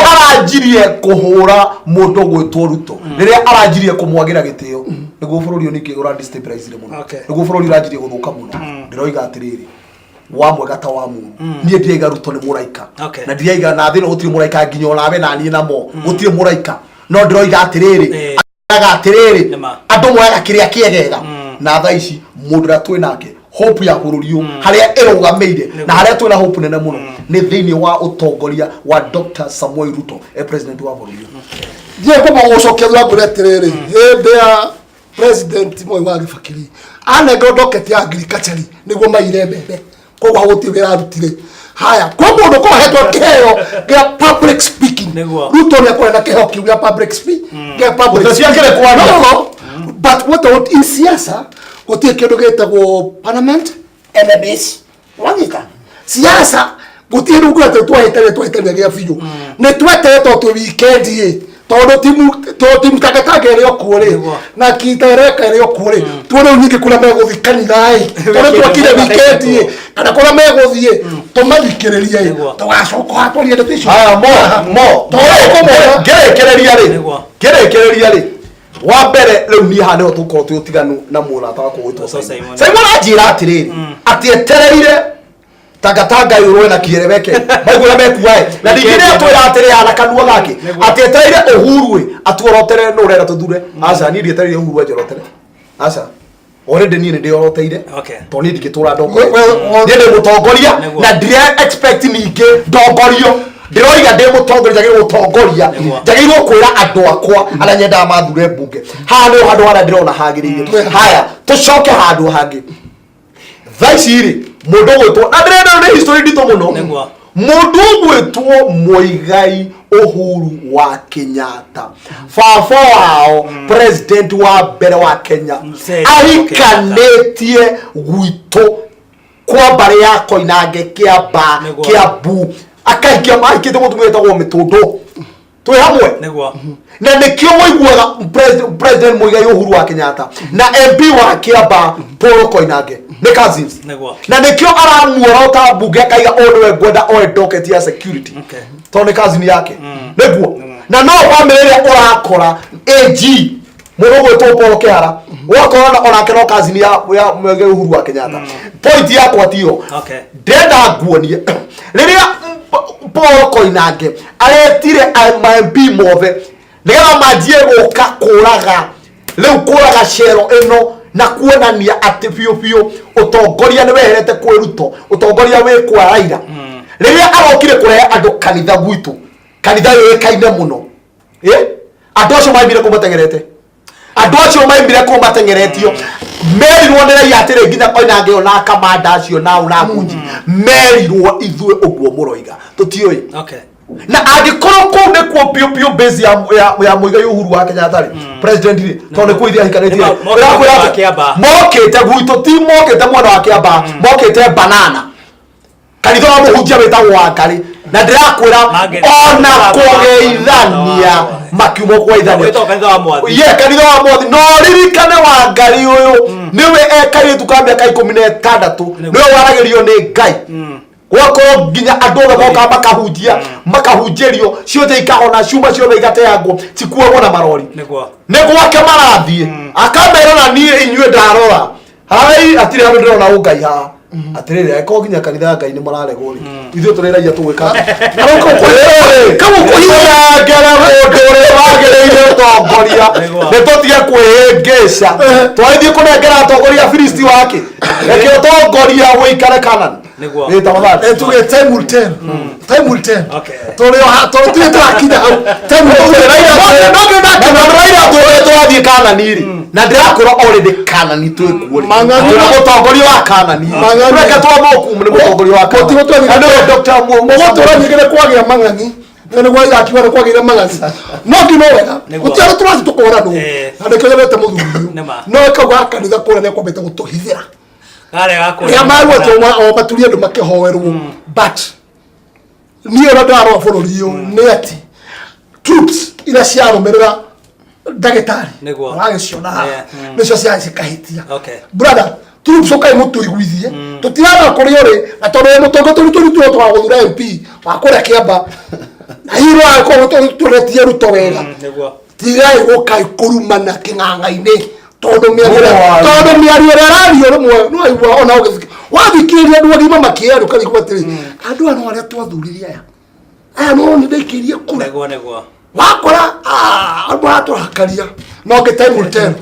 aranjirie kũhũra mũndũ gwĩtwo Ruto, rĩrĩa aranjirie kũmwagĩra gĩtĩo, nĩguo bũrũri ũyũ ningĩ ũra destabilize mũno. Nĩguo bũrũri ũranjirie gũthũka mũno. Ndĩroiga atĩrĩrĩ, wa mwega ta wa mũru, niĩ ndiraiga Ruto nĩ mũraika. Na ndiraiga na thĩ ĩno gũtirĩ mũraika, nginya onawe na niĩ namo gũtirĩ mũraika, no ndĩroiga atĩrĩrĩ, aga atĩrĩrĩ, andũ moyaga kĩrĩa kĩegega. Na thaa ici mũndũ ũrĩa twĩ nake, hope ya bũrũri ũyũ harĩa ĩrũgamĩire na harĩa twĩna hope nene mũno nĩ thĩinĩ wa ũtongoria wa Dr. Samuel Ruto e president wa bũrũri ũyũ. Ndiĩ kwamba gũcokia thutha, ngwĩre atĩrĩrĩ, hĩndĩ ya President Moi wa Kibaki rĩ, anengerwo docket ya agriculture rĩ, nĩguo maire mbembe, koguo hau gũtirĩ wĩra arutire. Haya, kwĩ mũndũ ũkorwo ahetwo kĩheo gĩa public speaking. Ruto nĩ akorwo na kĩheo kĩu gĩa public speak, gĩa public. Ũteti akĩrĩ kwaria. No, but what I want in siasa, gũtirĩ kĩndũ gĩtagwo parliament enemies. Wanyita siasa, gũtirĩ rĩu kwĩra twahĩtania, twahĩtania gĩa biũ nĩ twetere tondũ twĩ weekend ĩ, tondũ timu, tondũ timu Tangatanga ĩrĩ o kuo rĩ, na Kitereka ĩrĩ o kuo rĩ, tuone rĩu ningĩ kũrĩa megũthiĩ kanitha ĩ, tondũ twakire weekend ĩ, kana kũrĩa megũthiĩ tũmathikĩrĩrie ĩ, tũgacoka haha twarie ndeto icio. Haya, mo mo. Tondũ kũmona. Ngĩrĩkĩrĩria rĩ, ngĩrĩkĩrĩria rĩ, wa mbere rĩu niĩ haha nĩho tũkorwo twĩ ũtiganu na mũrata wakwa gwĩtwo So Simon. Simon. Simon anjĩra atĩrĩrĩ, atĩ etereire Tangatanga yũrwe na kiereweke maigua ũrĩa mekuaĩ, na ningĩ nĩ atwĩra atĩrĩ hana kanua gake atĩ etereire Uhuru ĩ atuorotere nũ ũrenda tũthure. Aca, niĩ ndietereire Uhuru anjorotere, aca, already niĩ nĩ ndĩoroteire. Tondũ niĩ ndingĩtũra ndongoretie. Niĩ ndĩ mũtongoria na ndire expect ningĩ ndongorio. Ndĩroiga ndĩ mũtongoria, njagĩrĩirwo gũtongoria, njagĩrĩirwo kwĩra andũ akwa arĩa nyendaga mathure mbunge, haha nĩho handũ harĩa ndĩrona hagĩrĩire. Haya, tũcoke handũ hangĩ. Thaa ici rĩ, mũndũ ũgwĩtwo, na ndĩrenda nĩ history nditũ mũno, mũndũ ũgwĩtwo Muigai Uhuru wa Kenyatta, baba wao, president wa mbere wa Kenya, Mzee ahikanĩtie gwitũ kwa mbarĩ ya Koinange Kĩamba, Kĩambu, akahikia, ahikĩte mũtumia wĩtagwo Mĩtũndũ. Twĩ hamwe? Na nĩkĩo waiguaga President Muigai Uhuru wa Kenyatta na MP wa Kĩamba Paul Koinange nĩ cousins. Na nĩkĩo aramuorota mbunge akaiga ũyũ nĩwe ngwenda oe docket ya security, tondũ nĩ cousin yake. Nĩguo na no bamĩrĩ ĩrĩa ũrakora AG mũndũ ũgwĩtwo Paul Kĩhara, ũgakora onake no cousin ya Muigai Uhuru wa Kenyatta. Point yakwa tiyo. Ndĩrenda nguonie rĩrĩa Paul Koinange aretire ma MP mothe nĩgetha manjie gũka kũraga rĩu, kũraga cero ĩno na kuonania atĩ biũ biũ ũtongoria nĩ weherete kwĩ Ruto, ũtongoria wĩ kwa Raila. Rĩrĩa arokire kũrehe andũ kanitha gwitũ, kanitha yũĩkaine mũno, andũ acio maimire kũ matengerete, andũ acio maimire kũ matengeretio, merirwo nĩ raia atĩrĩ, nginya Koinange ona kamanda acio nao na Ngunji merirwo, ithuĩ ũguo mũroiga tũtiũĩ. Na angĩkorwo kũu nĩkuo piũ piũ base ya Muigai Uhuru wa Kenyatta rĩ, president rĩ, tondũ nĩkuo ithe ahikanĩtie. Nĩ mokĩte Ndĩrakwĩra mwena wa atĩ, Kĩambaa. Mokĩte gwitũ, ti mokĩte mwena wa Kĩambaa, mokĩte banana kanitha wa mũhunjia wĩtagwo Wangarĩ, na ndĩrakwĩra ona kũgeithania makiuma kũgeithania. Wĩtagwo kanitha wa Mwathi. Ye, kanitha wa Mwathi. No ririkane Wangarĩ ũyũ nĩwe e kairĩtu ka mĩaka 16, nĩwe waragĩrio nĩ Ngai, gwakorwo nginya andũ othe mokaga makahunjia, makahunjĩrio, ciothe ikahona, ciuma ciothe igateangwo, cikuagwo na marori. Nĩ gwake marathiĩ, akamera na niĩ inyuĩ ndarora hai hatirĩ handũ ndĩrona ũngai haha. Atĩrĩrĩ, angĩkorwo nginya kanitha ya Ngai nĩ mararegwo rĩ, ithuĩ tũrĩ raia tũgwĩka kũnengera mũndũ ũrĩa wagĩrĩire ũtongoria? Nĩ tũtige kwĩhĩngĩca, twagĩthiĩ kũnengera atongoria Filisti wake, reke ũtongoria ũikare Kanani. Ĩ, tafadhali. Tuge time will tell, time will tell. Tũrĩ o tondũ tũrĩ tũrakinya hau, time will tell. Na Raila tũrĩa tũrathiĩ Kanani rĩ, na ndĩrakwĩra already Kanani twĩkuo rĩ. Twĩna mũtongoria wa Kanani. Reke twamũku nĩ mũtongoria wa Kanani. Na nĩwe Dr. Mũgũtũra nyingĩ nĩ kwagĩa mang'ang'i, na nĩguo irakiuga nĩ kwagĩire mang'ang'i, no ngino wega. Gũtirĩ andũ tũrathiĩ tũkoranwo. Na nĩkĩo nyendete mũthuri ũyũ. Nĩ ma. No kau ga kanitha kũrĩa nĩakwambĩte gũtũhithĩra. Karĩa gakũrĩa. Rĩa marua atĩ o maturie andũ makĩhoerwo, but niĩ ũrĩa ndarora bũrũri ũyũ nĩ atĩ troops iria ciarũmĩrĩra ndagĩtarĩ ũragĩciona haha, nĩcio ciathi cikahĩtia. Brother, troops, ũkai mũtũiguithie, tũtirarora kũrĩa ũrĩ, na tondũ wĩ mũtongo tũri tũrituo twagũthura MP wa kũrĩa Kĩamba, na hihi rwakorwo tũretie Ruto wega. Tigai gũkai kũrumana kĩng'ang'a-inĩ, tondũ mĩario tondũ mĩario ĩrĩa arario rĩmwe no aigua ona wathikĩrĩria andũ agima makĩaria, ũkarigwo atĩrĩ, andũ aya no arĩa twathurire, aya no nĩ ndaikĩrie kura. Nĩguo nĩguo. Wakora andũ maratũrakaria, no ngĩ time will tell,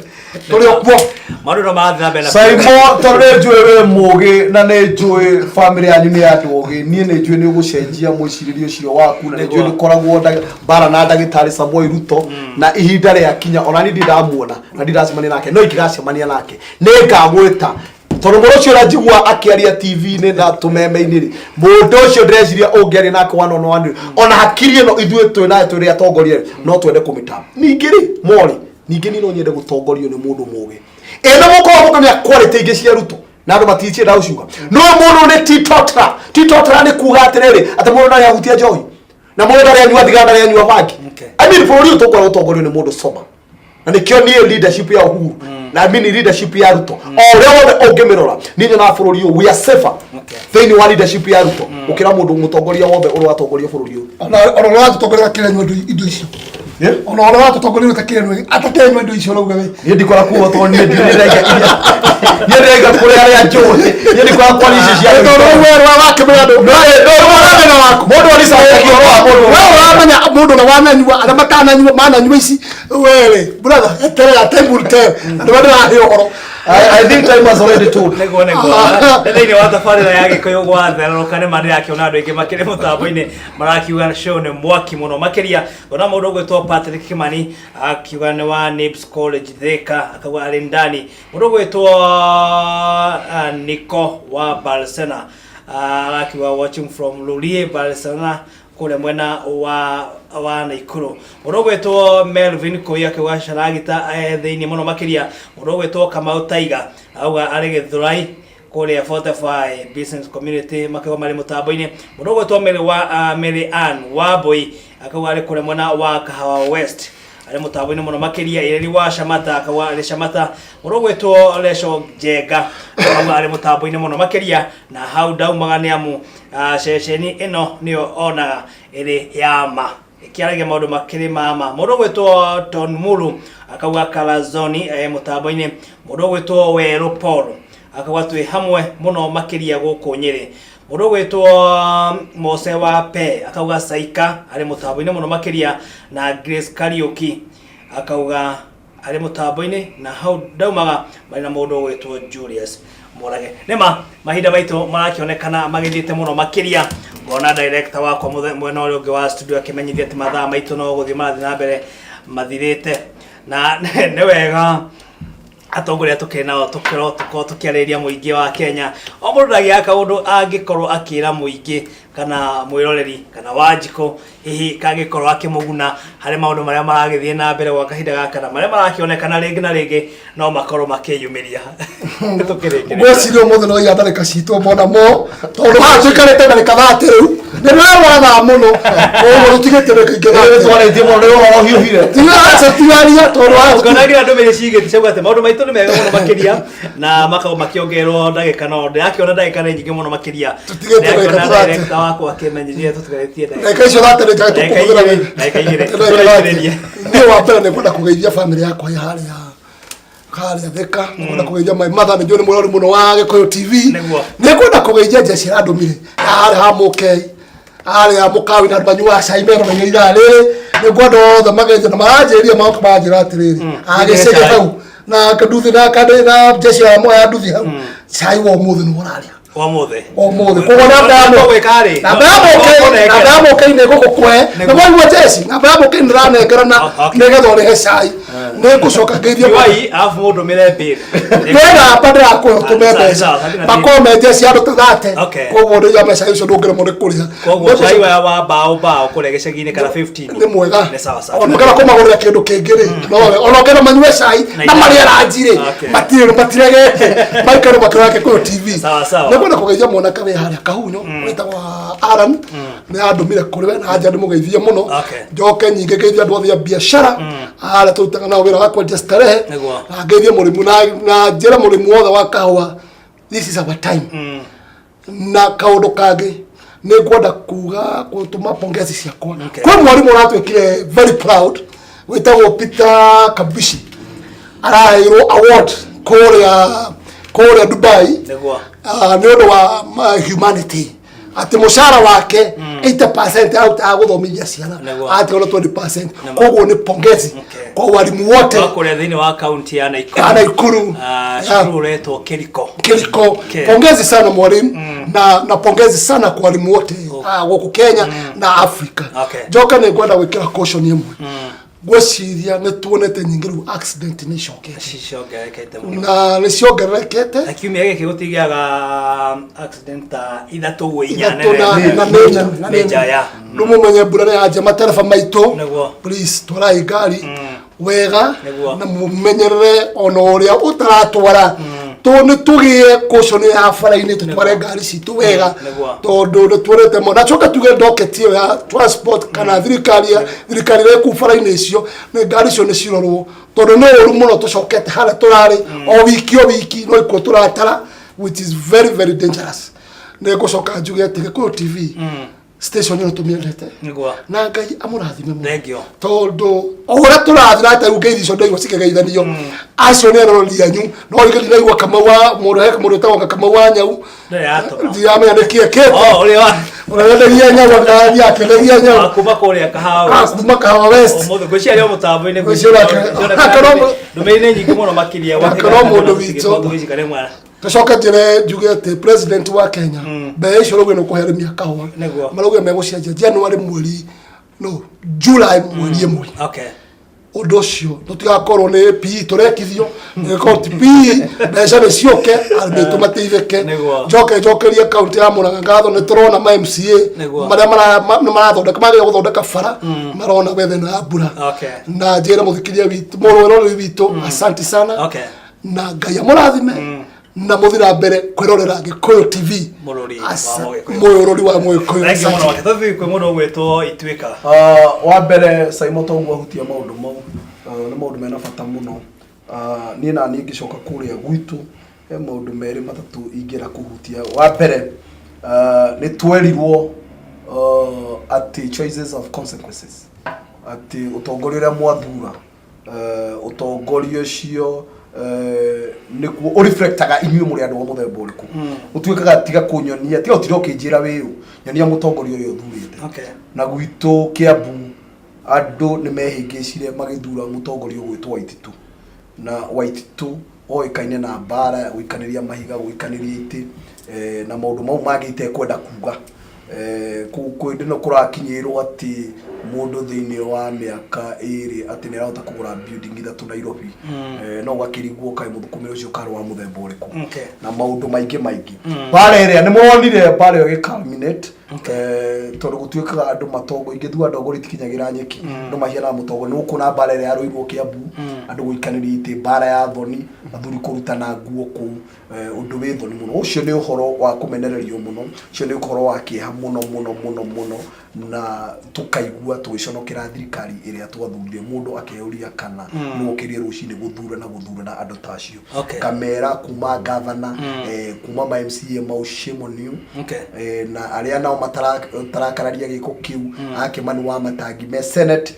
tũrĩ o kuo. Maũndũ no marathiĩ na mbere na Saimo, tondũ nĩ njũĩ wĩ mũgĩ na nĩ njũĩ family yanyu nĩ andũ ogĩ, niĩ nĩ njũĩ nĩ ũgũcenjia mwĩcirĩrie ũcio waku, na nĩ njũĩ nĩ ũkoragwo mbara na ndagĩtarĩ Samuel Ruto, na ihinda rĩakinya, ona niĩ ndirĩ ndamuona na ndirĩ ndacemania nake, no ingĩgacemania nake nĩ ngagwĩta, tondũ mũndũ ũcio ũrĩa njigua akĩaria TV-inĩ na tũmeme-inĩ rĩ, mũndũ ũcio ndĩreciria ũngĩaria nake one on one rĩ, ona hakiri ĩno ithuĩ twĩ nayo twĩ atongoria rĩ, no twende kũmĩta. Ningĩ rĩ, mori ningĩ niĩ no nyende gũtongorio nĩ mũndũ mũgĩ. Ĩno mũkorwo mũkamenya quality ingĩ cia Ruto na andũ matiicienda gũciuga, no mũndũ nĩ teetotaler. Teetotaler nĩ kuga atĩrĩrĩ, atĩ mũndũ ndarĩ ahutia njohi, na mũndũ ndarĩ anyua thigara, ndarĩ anyua bangi. I mean, bũrũri ũyũ tũkorwo ũtongorio nĩ mũndũ sober, na nĩkĩo niĩ leadership ya Uhuru na I mean leadership ya Ruto, o ũrĩa wothe ũngĩmĩrora, niĩ nyonaga bũrũri ũyũ we are safer thĩinĩ wa leadership ya Ruto gũkĩra mũndũ mũtongoria wothe ũrĩa watongoria bũrũri ũyũ. Ona ũrĩa watũtongoria akĩrĩa indo icio. Ona ũrĩa watũtongoria atakĩrĩa atakĩrĩa indo icio rauga we. Niĩ ndikora kuo tondũ niĩ ndĩraiga iria, niĩ ndĩraiga kũrĩ arĩa njũĩ, niĩ ndikora kwa ici cia Tondũ rĩu we wakĩmenya andũ ũramenya waku. Mũndũ aricagia ũhoro wa mũndũ. We ũramenya mũndũ na wananyua, arĩa matananyua mananyua ici were brother, eterera, time will tell, andũ arĩa ndĩrahe ũhoro. I think time has already told. Nĩguo. Nĩ thĩinĩ wa tabarĩra ya Gĩkũyũ gwatherũka, nĩ ma ndĩrakĩona andũ aingĩ makĩrĩ mũtambo-inĩ marakiuga show nĩ mwaki mũno makĩria. Ngona mũndũ ũgwĩtwo Patrick Kimani akiuga nĩ wa Nibs College Thika, akauga arĩ ndani. Mũndũ ũgwĩtwo Nico wa Barcelona arakiuga watching from Lurie Barcelona kũrĩa mwena wa Naikuru. Mũndũ ũgwĩtwo Melvin Koi akiuga caragita thĩinĩ mũno makĩria. Mũndũ ũgwĩtwo Kamau Taiga auga arĩ Gĩthũrai kũrĩa Fortify Business Community, makiuga marĩ mũtambo-inĩ. Mũndũ ũgwĩtwo Mary wa Mary Ann Wambui akauga arĩ kũrĩa mwena wa Kahawa West, arĩ mũtambo-inĩ mũno makĩria. Ireri wa Shamata akauga arĩ Shamata. Mũndũ ũgwĩtwo Leco Njenga akauga arĩ mũtambo-inĩ mũno makĩria, na hau ndaumaga nĩ amu ceceni ĩno nĩyo onaga ĩrĩ ya ma, ĩkĩaragia maũndũ makĩrĩ mama. Mũndũ ũgwĩtwo Ton Mulu akauga Kalazoni mũtambo-inĩ. Mũndũ ũgwĩtwo Werũ Paul akauga twĩ hamwe mũno makĩria gũkũ Nyĩrĩ. Mũndũ ũgwĩtwo Mose wa Pe akauga Saika arĩ mũtambo-inĩ mũno makĩria, na Grace Kariuki akauga arĩ mũtambo-inĩ, na hau ndaumaga marĩ na mũndũ ũgwĩtwo Julius Mũrage. Nĩma mahinda maitũ marakĩonekana magĩthiĩte mũno makĩria, ngona director wakwa mwena ũrĩa ũngĩ wa studio akĩmenyithia atĩ mathaa maitũ no gũthiĩ marathiĩ na mbere mathirĩte, na nĩ wega. Atongoria tũkĩrĩ nao tũkĩro tũkorwo tũkĩarĩrĩria mũingĩ wa Kenya. O mũndũ ndagĩaga kaũndũ angĩkorwo akĩra mũingĩ kana mwĩroreri kana Wanjikũ, hihi kangĩkorwo akĩmũguna harĩ maũndũ marĩa maragĩthiĩ na mbere gwa kahinda gaka na marĩa marakĩonekana rĩngĩ na rĩngĩ no makorwo makĩyumĩria. Tũkĩrĩkĩrĩria. Ngwĩciria ũmũthĩ no iga ndarĩka citũ mona mo tondũ haha tũikarĩte ndarĩka thate rĩu nĩ rwara thaa mũno, koguo tũtigĩtie ndagĩka ingĩ thate. Twarĩtie mũno nĩ ũhoro ũhiũhire. Tiga aca tigaria tondũ haha. Ngona ndũmĩrĩri cigĩte ciauga atĩ maũndũ maitũ nĩ mega mũno makĩria na makorwo makĩongererwo ndagĩka, no ndĩrakĩona ndagĩka nĩ nyingĩ mũno makĩria. Tũtigĩte ndagĩka Ndĩrakĩona 30. director wakwa akĩmenyithia tũtigarĩtie ndagĩka Ndagĩka icio thate nĩ njage Ndagĩka tũkũhũthĩra igĩrĩ, wega. ndagĩka igĩrĩ, Ndagĩka tũrĩkĩrĩrie. thate. Niĩ wa mbere nĩ ngwenda kũgeithia bamĩrĩ yakwa ya harĩa Thika. Nĩ ngwenda kũgeithia my mother, nĩ njũĩ nĩ mũrori mũno wa Gĩkũyũ TV. Nĩguo. Nĩ ngwenda kũgeithia Jesse ĩrandũmire ya harĩa ha Mũkei, harĩa mũkawi na andũ manyuaga cai meroreire ithaa rĩrĩ. Nĩ ngwenda othe mageithio na maranjĩrire magoka maranjĩra atĩrĩrĩ, agĩcege cai. hau na nduthi na kandĩ na Jesse ya nduthi hau, cai wa ũmũthĩ nĩ ũrarĩa Ũmũthĩ. Ũmũthĩ. Koguo namba ya Gwĩka rĩ? Namba ya mũkei, namba ya mũkei nĩ ngũgũkwe. Nĩguo. Na mwaigua Jesse, namba ya mũkei nĩranengera na nĩgetha ũrĩhe cai. Nĩ ngũcoka ngeithie. Nyuai alafu mũndũmĩre bill. Nĩ namba ndĩrakũhe ũtũme Sawa, mbeca. sawa, sawa. Makorwo me Jesse andũ ta thate. Koguo ndĩiga mbeca icio ndũngĩremwo nĩ kũrĩha. Koguo Nĩ cai ngũcoka- wa mbaũ kũrĩa gĩcagi-inĩ kana 15. Nĩ mwega. Nĩ sawa sawa. Ona ũngĩenda kũmagũrĩra kĩndũ kĩngĩ rĩ, nowe ona ũngĩenda manyue cai Na na marĩe ranji rĩ, matirĩ matiregete maikare makĩrora Gĩkũyũ TV. Sawa, sawa. Nĩ ngwenda kũgeithia mwanake wĩ harĩa Kahunyo wĩtagwo Alan, nĩ andũmire kũrĩ we na anja ndĩmũgeithie mũno. Njoke nyingĩ ngeithie andũ othe a biacara harĩa tũrutaga nao wĩra wa kwendia starehe. Na ngeithie mũrĩmi na njĩre mũrĩmi wothe wa kahũa, this is our time. Na kaũndũ kangĩ nĩ ngwenda kuga gũtũma pongezi ciakwa kwĩ mwarimũ ũratwĩkire very proud wĩtagwo Peter Kabishi, araheirwo award kũrĩa Dubai. Nĩ ũndũ wa humanity, atĩ mũcara wake 80% arutaga gũthomithia ciana, atigwo na 20%. Koguo nĩ pongezi kwa walimu wote Wa kũrĩa thĩinĩ wa kaunti ya Nakuru. Ya Nakuru. Cukuru ũretwo Kiriko. Kiriko. Pongezi sana mwalimu na pongezi sana kwa walimu wote gũkũ Kenya na Africa. Njoka nĩ ngwenda gwĩkĩra caution ĩmwe. Ngwĩciria nĩ tuonete nyingĩ rĩu accident nĩ icokete. Ciongererekete mũno. Na nĩ ciongererekete. Na kiumia gĩkĩ gũtigĩaga accident ta ithatũ ũguo, inya. Ithatũ na nĩ nene, na nĩ Major, nene. Ya. Rĩu mũmenye mbura nĩ yanjia, matereba maitũ, please twarai ngari wega na mũmenyerere ona ũrĩa ũtaratwara tũ nĩ tũgĩe caution ya bara-inĩ, tũtware ngari citũ wega tondũ nĩ tuonete mo. Na coka tuge docket ĩyo ya transport kana thirikari ĩrĩa ĩkuu bara-inĩ icio, nĩ ngari icio nĩ cirorwo tondũ nĩ ũru mũno tũcokete harĩa tũrarĩ. O wiki o wiki no ikuũ tũratara, which is very very dangerous. Nĩ ngũcoka njuge atĩ Gĩkũyũ TV station ĩno tũmĩendete na Ngai amũrathime mũno Thank you. tondũ o ũrĩa tũrathiĩ na rĩu ngeithi icio ndaigua cikĩgeithanio, acio nĩ eroreri anyu. No rĩngĩ ndiraigua Kamau wa mũndũ, he mũndũ wĩtagwo Kamau wa Nyau. Ndĩrĩ yatũma. Ndiramenya nĩ kĩĩ kĩte. Oh, ũrĩa wa ũrĩa wendagia nyau akathiĩ akĩendagia nyau. Wa kuma kũrĩa Kahawa West. Kuma Kahawa West. Ũmũthĩ ngwĩciria o mũtambo-inĩ. Ngwĩciria Ndũmĩrĩri nĩ nyingĩ mũno makĩria. Akorwo mũndũ witũ. Tũcoke njĩre njuge atĩ president wa Kenya mbeca icio rauge nĩ kũhe arĩmi a kahũa, marauge megũcenjia January mweri, no July mweri 1. Ũndũ ũcio tũtigakorwo nĩ PE tũrekithio, nĩgĩkorwo ti PE, mbeca nĩ ciũke arĩmi aitũ mateithĩke. Njoke njokerie kaunti ya Murang'a ngatho, nĩ tũrona ma MCA marĩa nĩ marathondeka, magĩrĩire gũthondeka bara, marona wetha ĩno ya mbura. Na njĩre mũthikĩria witũ, mũrũĩroreri witũ, asante sana na Ngai amũrathime na mũthiĩ na mbere kwĩrorera Gĩkũyũ TV. Mũrori wa Mũgĩkũyũ. Mũrori wa Mũgĩkũyũ. Thank you mũno. Asante. Tũthiĩ kwĩ mũndũ ũgwĩtwo Ituĩka. Wa mbere Saimo toguo ahutia maũndũ mau, nĩ maũndũ mena bata mũno. Niĩ na niĩ ngĩcoka kũrĩa gwitũ he maũndũ merĩ matatũ ingĩenda kũhutia. Wa mbere, nĩ twerirwo atĩ choices have consequences, atĩ ũtongoria ũrĩa mwathura, ũtongoria ũcio nĩguo ũreflectaga inyuĩ mũrĩ andũ a mũthemba ũrĩkũ. Ũtuĩkaga tiga kũnyonia, tiga ũtinde ũkĩnjĩra wĩũ, nyonia mũtongoria ũrĩa ũthurĩte. Na gwitũ Kiambu andũ nĩ mehĩngĩcire magĩthura mũtongoria ũgwĩtwo Waititu, na Waititu oĩkaine na mbara ya gũikanĩria mahiga, gũikanĩria itĩ, na maũndũ mau mangĩ itekwenda kuga. Kũu hĩndĩ ĩno kũrakinyĩrwo atĩ Mũndũ thĩinĩ wa mĩaka ĩrĩ atĩ nĩ arahota kũgũra building ithatũ Nairobi, no ũgakĩrigwo kaĩ mũthũkũmĩre ũcio karĩ wa mũthemba ũrĩkũ. Na maũndũ maingĩ maingĩ. Mbara ĩrĩa nĩ mũronire mbara ĩyo ĩgĩ culminate, tondũ gũtuĩkaga andũ matongo ingĩtua ndogo itikinyagĩra nyeki, andũ mahianaga mũtongo. Nĩ ũkuona mbara ĩrĩa yarũirwo Kĩambu, andũ gũikanĩria itĩ, mbara ya thoni, athuri kũrutana nguo kũu, ũndũ wĩ thoni mũno. Ũcio nĩ ũhoro wa kũmenererio mũno, ũcio nĩ ũhoro wa kĩeha mũno mũno mũno mũno, na tũkaigua tũgĩconokera thirikari ĩrĩa twathurire. Mũndũ akeyũria kana nĩ ũkĩrie rũcinĩ gũthurana gũthurana andũ ta acio. Kamera kuma gavana, kuma ma MCA mau, shame on you. Na arĩa nao matarakararia gĩko kĩu, a Kĩmani wa Matangi me Senate,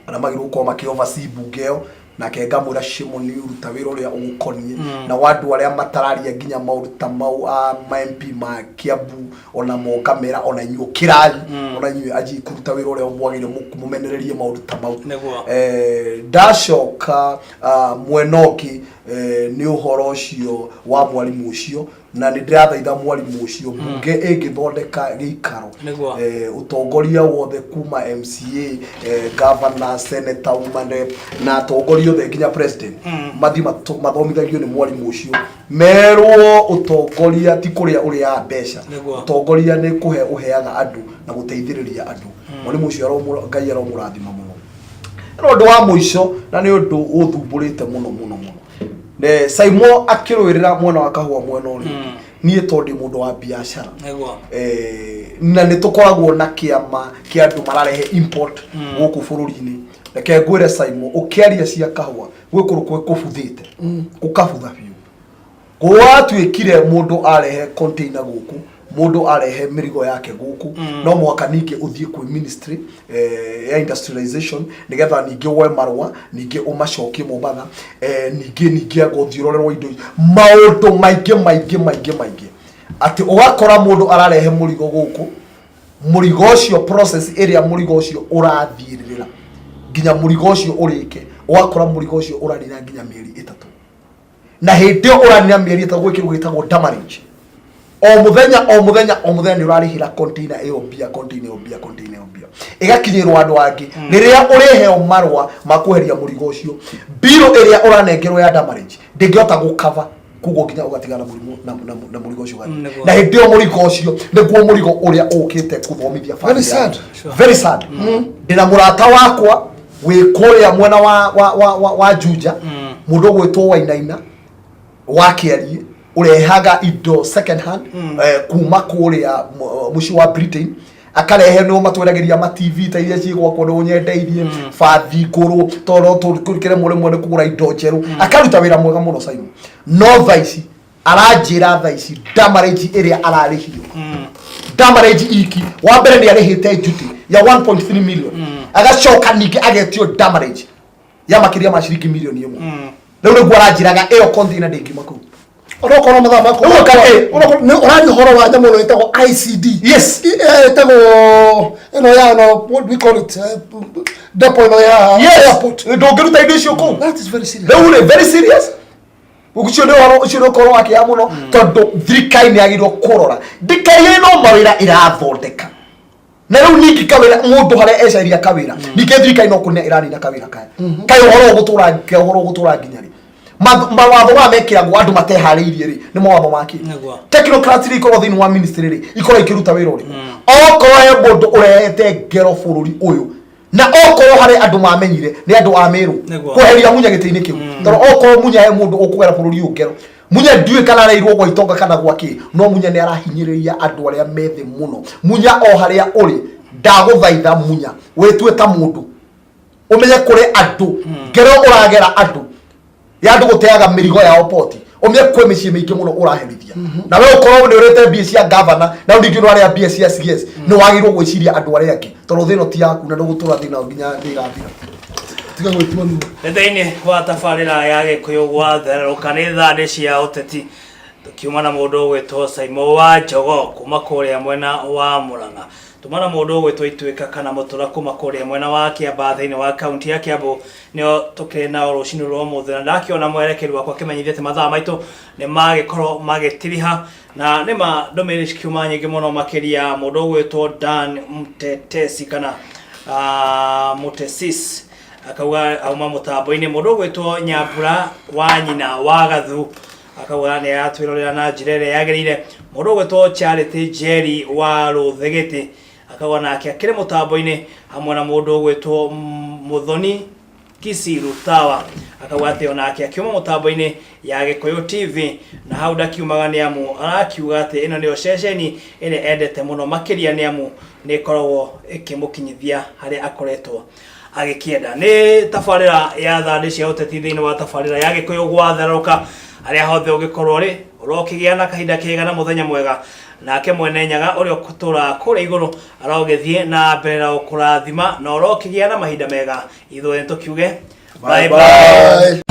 arĩa magĩrĩirwo gũkorwo makĩ oversee mbunge ĩyo, nake ngamwĩra shame on you, ruta wĩra ũrĩa ũgũkoniĩ. Na andũ arĩa matararia nginya maũndũ ta mau a ma MP ma Kiambu, ona mo ngamera ona inyuĩ ũkĩrai, ona inyuĩ anjii kũruta wĩra ũrĩa mwagĩrĩire, mũmenererie maũndũ ta mau. Ndacoka mwena ũngĩ, nĩ ũhoro ũcio wa mwarimũ ũcio, na nĩ ndĩrathaitha mwarimũ ũcio, mbunge ĩngĩthondeka gĩikaro, ũtongoria wothe kuma MCA, governor, senator, woman rep na atongoria othe nginya president, mathiĩ mathomithagio nĩ mwarimũ ũcio, merwo ũtongoria ti kũrĩa ũrĩaga mbeca. Ũtongoria nĩ kũhe ũheaga andũ na gũteithĩrĩria andũ. Mwarimũ ũcio Ngai aromũrathima mũno. Na ũndũ wa mũico, na nĩ ũndũ ũthumbũrĩte mũno mũno mũno, ne Saimo akĩrũĩrĩra mwena wa kahũa mwena ũrĩa ũngĩ. Niĩ tondũ ndĩ mũndũ wa biacara, na nĩ tũkoragwo na kĩama kĩa andũ mararehe import gũkũ bũrũri-inĩ, reke ngwĩre Saimo, ũkĩaria cia kahũa gwĩ kũndũ kwĩ kũbuthĩte, gũkabutha biũ. Gwatuĩkire mũndũ arehe container gũkũ, mũndũ arehe mĩrigo yake gũkũ, no mũhaka ningĩ ũthiĩ kwĩ ministry ya industrialization nĩgetha ningĩ woe marũa, ningĩ ũmacokie Mombatha, ningĩ anga ũthiĩ ũrorerwo indo, maũndũ maingĩ maingĩ maingĩ maingĩ, atĩ ũgakora mũndũ ararehe mũrigo gũkũ, mũrigo ũcio process ĩrĩa mũrigo ũcio ũrathiĩrĩra nginya mũrigo ũcio ũrĩke, ũgakora mũrigo ũcio ũranina nginya mĩeri 3. Na hĩndĩ ĩyo ũranina mĩeri 3, gwĩ kĩndũ gĩtagwo demurrage. O mũthenya, o mũthenya, o mũthenya nĩ ũrarĩhĩra container ĩyo mbia, container ĩyo mbia, container ĩyo mbia, ĩgakinyĩrwo andũ angĩ. Rĩrĩa ũrĩheo marũa ma kweheria mũrigo ũcio, mbirũ ĩrĩa ũranengerwo ya demurrage ndĩngĩhota gũkava, koguo nginya ũgatigana na mũrimũ na mũrigo ũcio ũgathiĩ. Na hĩndĩ ĩyo mũrigo ũcio nĩguo mũrigo ũrĩa ũkĩte kũthomithia Very family sad. yaku. Very sad. Ndĩna mũrata wakwa wĩ kũrĩa mwena wa Juja, mũndũ ũgwĩtwo Wainaina wa Kĩariĩ, ũrehaga indo second hand kuma kũrĩa mũciĩ wa Britain, akarehe nĩo matwendagĩria ma TV ta iria ciĩ gwakwa, nĩ ũnyendeirie bathi ngũrũ, tondũ no tũkĩremwo rĩmwe nĩ kũgũra indo njerũ. Akaruta wĩra mwega mũno Simon, no thaa ici aranjĩra thaa ici demurrage ĩrĩa ararĩhio, demurrage iki, wa mbere nĩ arĩhĩte duty ya 1.3 million, agacoka ningĩ agetio demurrage ya makĩria ma ciringi mirioni 1. Rĩu nĩguo aranjĩraga ĩyo container ndĩngiuma kũu. Onokorwo mathaa makwa Ũguo onokorwo nĩ ũraria ũhoro wa nyamũ ĩno ĩtagwo ICD. Ĩtagwo ĩno ya no, what do we call it, depot ĩno ya airport. Ndũngĩruta indo icio kũu. That is very serious. Rĩu rĩ, very serious. Ũcio nĩ ũhoro, ũcio nĩ ũkorwo wa kĩeha mũno, tondũ thirikari nĩ yagĩrĩirwo kũrora thirikari ĩno mawĩra ĩrathondeka. Na rĩu ningĩ kawĩra, mũndũ harĩa ecaria kawĩra, ningĩ thirikari no kũnina ĩranina kawĩra kaya. Kaĩ ũhoro ũgũtũra, kaĩ ũhoro ũgũtũra nginya rĩ? Mawatho maya mekĩragwo andũ mateharĩirie rĩ, nĩ mawatho ma kĩ? Technocrats iria ikoragwo thĩinĩ wa ministry rĩ, ikoragwo ikĩruta wĩra ũrĩkũ? Okorwo he mũndũ ũrehete ngero bũrũri ũyũ, na okorwo harĩ andũ mamenyire, nĩ andũ a Meru kweheria Munya gĩtĩ-inĩ kĩu, tondũ okorwo Munya he mũndũ ũkũgera bũrũri ũyũ ngero, Munya ndiũĩ kana areirwo gwa itonga kana gwa kĩ, no Munya nĩ arahinyĩrĩria andũ arĩa me thĩ mũno. Munya, o harĩa ũrĩ, ndagũthaitha Munya, wĩtue ta mũndũ, ũmenye kũrĩ andũ ngero ũragera andũ ya andũ gũteaga mĩrigo yao poti, ũmenye kwĩ mĩciĩ mĩingĩ mũno ũraherithia. Na we ũkorwo nĩ ũrĩte mbia cia gavana, na rĩu ningĩ nĩ ũrarĩa mbia cia CS, nĩ wagĩrĩirwo gwĩciria andũ arĩa angĩ, tondũ thĩ ĩno ti yaku na ndũgũtũra thĩ nayo nginya thĩ ĩgathira. Tiga gwĩtua nũũ. Nĩ thĩinĩ wa tabarĩra ya Gĩkũyũ gwatherũka, nĩ thandĩ cia ũteti, tũkiuma na mũndũ ũgwĩtwo Saimo wa Njogo kuma kũrĩa mwena wa Mũrang'a, tuma na mũndũ ũgwĩtwo Ituĩka kana Mũtũra kuma kũrĩa mwena wa Kĩambaa thĩinĩ wa kaunti ya Kĩambu, nĩo tũkĩrĩ nao rũcinĩ rwa ũmũthĩ. Na ndakĩona mwerekeri wakwa akĩmenyithia atĩ mathaa maitũ nĩ magĩkorwo magĩtiriha, na nĩ ma ndũmĩrĩri cikiuma nyingĩ mũno makĩria mũndũ ũgwĩtwo Dan Mtetesi kana Mutesis akauga auma mũtambo-inĩ. Mũndũ ũgwĩtwo Nyambura wa nyina wa Gathu akauga nĩ aratwĩrorera na njĩra ĩrĩa yagĩrĩire. Mũndũ ũgwĩtwo Charity Njeri wa Rũthĩgĩtĩ akauga nake akĩrĩ mũtambo-inĩ hamwe na mũndũ ũgwĩtwo Mũthoni Kisi Rutawa akauga atĩ onake akiuma mũtambo-inĩ ya Gĩkũyũ TV na hau ndakiumaga nĩ amu arakiuga atĩ ĩno nĩyo ceceni ĩrĩa endete mũno makĩria nĩ amu nĩ ĩkoragwo ĩkĩmũkinyithia harĩa akoretwo agĩkĩenda. Nĩ tabarĩra ya thandĩ cia ũteti thĩinĩ wa tabarĩra ya Gĩkũyũ gwatherũka harĩa hothe ũngĩkorwo rĩ ũrokĩgĩa na kahinda kega na mũthenya mwega. Nake mwene Nyaga ũrĩa ũtũraga kũrĩa igũrũ arogĩthiĩ na mbere na gũkũrathima na ũrokĩgĩa na mahinda mega. Ithuĩ tũkiuge bye bye. Bye.